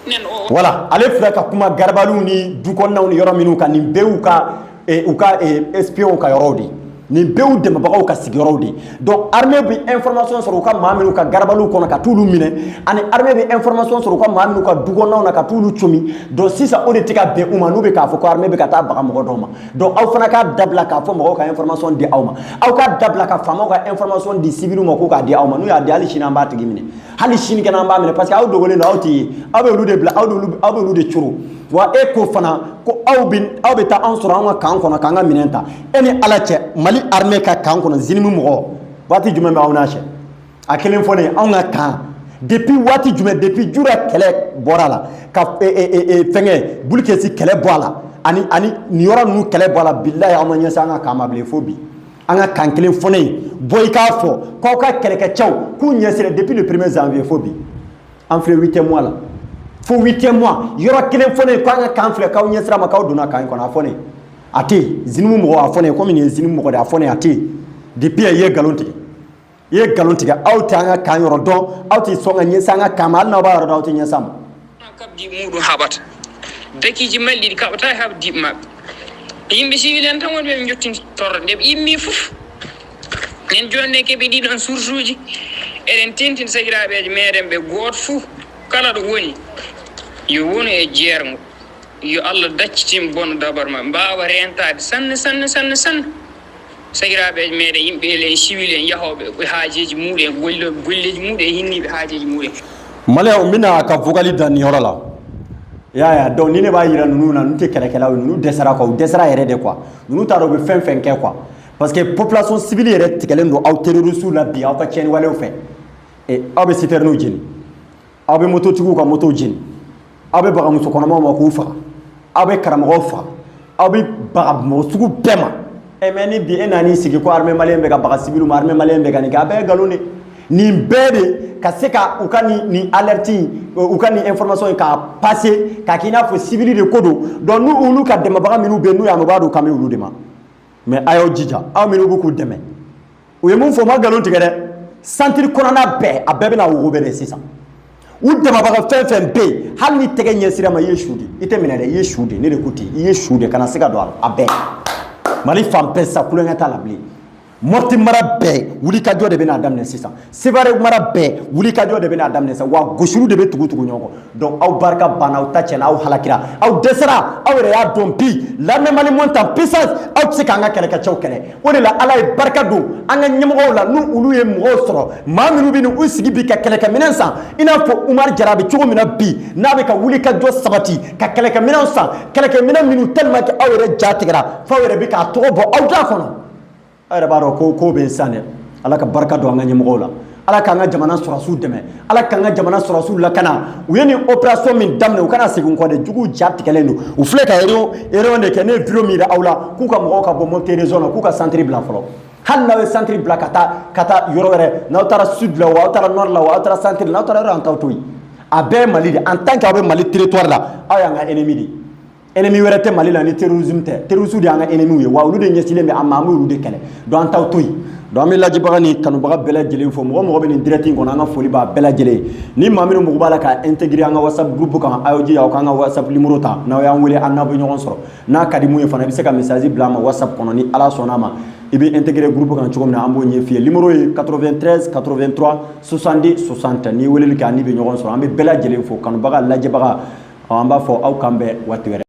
nen o. Voilà, ale filɛ ka kuma garabaliw ni du kɔnɔnaw ni yɔrɔ minnu kan, nin bɛɛ y'u ka u ka espion ka yɔrɔw de ye, nin bɛɛ y'u dɛmɛbagaw ka sigiyɔrɔw de ye. Donc armée bɛ information sɔrɔ u ka maa minnu ka garabaliw kɔnɔ ka t'olu minɛ, ani armée bɛ information sɔrɔ u ka maa minnu ka du kɔnɔnaw na ka t'olu comi. Donc sisan o de tɛ ka bɛn u ma, n'u bɛ k'a fɔ ko armée bɛ ka taa baga mɔgɔ dɔw ma. Donc aw fana k'a dabila k'a fɔ mɔgɔw ka information di aw ma, aw k'a dabila ka faamaw ka information di civil ma k'u k'a di aw ma. N'u y'a di, hali sini an b'a tigi minɛ, hali sini kɛnɛ an b'a minɛ, parce que aw dogolen don, aw tɛ ye, aw bɛ olu de bila, aw bɛ olu de coro wa. E ko fana ko aw bɛ taa anw sɔrɔ an ka camp kɔnɔ k'an ka minɛn ta. E ni Ala cɛ, Mali armée ka camp kɔnɔ, JNIM mɔgɔ, waati jumɛn bɛ aw n'a cɛ? A kelen fɔ ne ye, anw ka camp, depuis waati jumɛn, depuis Jura kɛlɛ bɔra la, ka fɛngɛ Bulukesi kɛlɛ bɔ a la, ani nin yɔrɔ ninnu kɛlɛ bɔ a la, bilahi aw ma ɲɛsin an ka camp ma bilen fo bi. An ka camp kelen fɔ ne ye, bɔ i k'a fɔ k'aw ka kɛlɛkɛcɛw k'u ɲɛsira depuis le 1er janvier fo bi, an filɛ huitième mois la, fo huitième mois, yɔrɔ kelen fɔ ne ye k'an ka camp filɛ, k'aw ɲɛsira ma, k'aw donna camp in kɔnɔ. A fɔ ne ye, a tɛ yen. JNIM mɔgɔ, a fɔ ne ye, komi nin ye JNIM mɔgɔ de ye, a fɔ ne ye, a tɛ yen. Depuis i ye nkalon tigɛ, i ye nkalon tigɛ, aw tɛ an ka camp yɔrɔ dɔn, aw tɛ sɔn ka ɲɛsin an ka camp ma, hali n'aw b'a yɔrɔ dɔn, aw tɛ ɲɛsin a ma. Kabdi muɗum haɓata dakiji malli ɗi kaɓata e habdiɓe maɓɓe, yimɓe civil en tan woni ɓe jottini torre nde ɓe immi fof nen joni ne keeɓi ɗiɗon source uji. Eɗen tentina sagiraɓeje meɗen ɓe, goto fuu kala ɗo woni yo wonu e jeergo, yo Allah daccitin bonno dabar maɓɓe, mbawa rentade sanne sanne sanne sanne. Sagiraɓe meɗen, yimɓe les civil en, yahoɓe haajeji muɗum e golloɓe golleji muɗum e hinniɓe haajeji muɗum. Maliyɛnw, n bɛna ka vocal da nin yɔrɔ la, i y'a ye. Donc ni ne b'a yira ninnu na, ninnu tɛ kɛlɛkɛlaw ye, ninnu dɛsɛra quoi, u dɛsɛra yɛrɛ de quoi. Ninnu t'a dɔn u bɛ fɛn fɛn kɛ quoi, parce que population civile yɛrɛ tigɛlen don aw terroristes la bi, aw ka tiɲɛni walew fɛ. Aw bɛ citernes jeni, aw bɛ mototigiw ka motow jeni, aw bɛ baga musokɔnɔmaw ma k'u faga, aw bɛ karamɔgɔw faga, aw bɛ baga mɔgɔ sugu bɛɛ ma. Mais ni bi e nan'i sigi ko armée malienne bɛ ka baga civil ma, armée malienne bɛ ka nin kɛ, a bɛɛ ye nkalon de. Nin bɛɛ de ka se ka u ka nin alerte in, u ka nin information in k'a passer k'a k'i n'a fɔ civil de ko don. Donc n'u olu ka dɛmɛbaga minnu bɛ yen, n'u y'a mɛn, u b'a dɔn k'an bɛ olu de ma. Mais a y'aw jija, aw minnu b'u k'u dɛmɛ, u ye mun fɔ, u ma nkalon tigɛ dɛ. Centre kɔnɔna bɛɛ, a bɛɛ bɛna wogo bɛ de sisan. U dɛmɛbaga fɛn fɛn bɛ yen, hali ni tɛgɛ ɲɛsira ma, i ye su di, i tɛ minɛ dɛ, i ye su di. Ne de ko ten, i ye su de, kana se ka don a la. A bɛɛ, Mali fan bɛɛ sisan, kulonkɛ t'a la bilen. Mɔti mara bɛɛ, wulikajɔ de bɛna daminɛ sisan. Sevare mara bɛɛ, wulikajɔ de bɛna daminɛ sisan. Wa gosiliw de bɛ tugu tugu ɲɔgɔn kɔ. Donc aw barika banna, aw ta tiɲɛna, aw halakira, aw dɛsɛra. Aw yɛrɛ y'a dɔn bi, l'armée Mali monte en puissance, aw tɛ se k'an ka kɛlɛkɛcɛw kɛlɛ. O de la, Ala ye barika don an ka ɲɛmɔgɔw la, n'u olu ye mɔgɔw sɔrɔ, maa minnu bɛ u sigi bi ka kɛlɛkɛminɛn san, i n'a fɔ Umaru Jara bɛ cogo min na bi, n'a bɛ ka wulikajɔ sabati ka kɛlɛkɛminɛnw san, kɛlɛkɛminɛn minnu tellement que aw yɛrɛ ja tigɛra f'aw yɛrɛ bɛ k'a tɔgɔ bɔ aw da kɔnɔ. Aw yɛrɛ b'a dɔn ko ko bɛ yen sisan dɛ. Ala ka barika don an ka ɲɛmɔgɔw la. Ala k'an ka jamana sɔrɔsiw dɛmɛ, Ala k'an ka jamana sɔrɔsiw lakana. U ye nin opération min daminɛ, u kana segin kɔ dɛ. Juguw ja tigɛlen don, u filɛ ka réunion de kɛ. Ne ye vidéo min yira aw la, k'u ka mɔgɔw ka bɔ Mopti région na, k'u ka centre bila fɔlɔ. Hali n'aw ye centre bila ka taa yɔrɔ wɛrɛ, n'aw taara sud la o, aw taara nord la o, aw taara centre la, n'aw taara yɔrɔ, an t'aw to yen. A bɛɛ ye Mali de. En tant que aw bɛ Mali territoire la, aw y'an ka ennemi de. Ennemi wɛrɛ tɛ Mali la ni terrorisme tɛ. Terrorisme de y'an ka ennemi ye, wa olu de ɲɛsinnen bɛ an ma, an b'olu de kɛlɛ. Donc an t'aw to yen. Donc an bɛ lajɛbaga ni kanubaga bɛɛ lajɛlen fo. Mɔgɔ mɔgɔ bɛ nin direct in kɔnɔ, an ka foli b'a bɛɛ lajɛlen ye. Ni maa minnu mago b'a la ka intégrer an ka WhatsApp groupe kan, a y'aw jija aw k'an ka WhatsApp numéro ta. N'aw y'an wele, an n'aw bɛ ɲɔgɔn sɔrɔ. N'a ka di mun ye fana, i bɛ se ka message bila an ma WhatsApp kɔnɔ. Ni Ala sɔnna a ma, i bɛ intégrer groupe kan cogo min na, an b'o ɲɛf'i ye. Numéro ye 93 83 70 60. N'i weleli kɛ, an n'i bɛ ɲɔgɔn sɔrɔ. An bɛ bɛɛ lajɛlen fo, kanubaga, lajɛbaga. An b'a fɔ aw k'an bɛn waati wɛrɛ.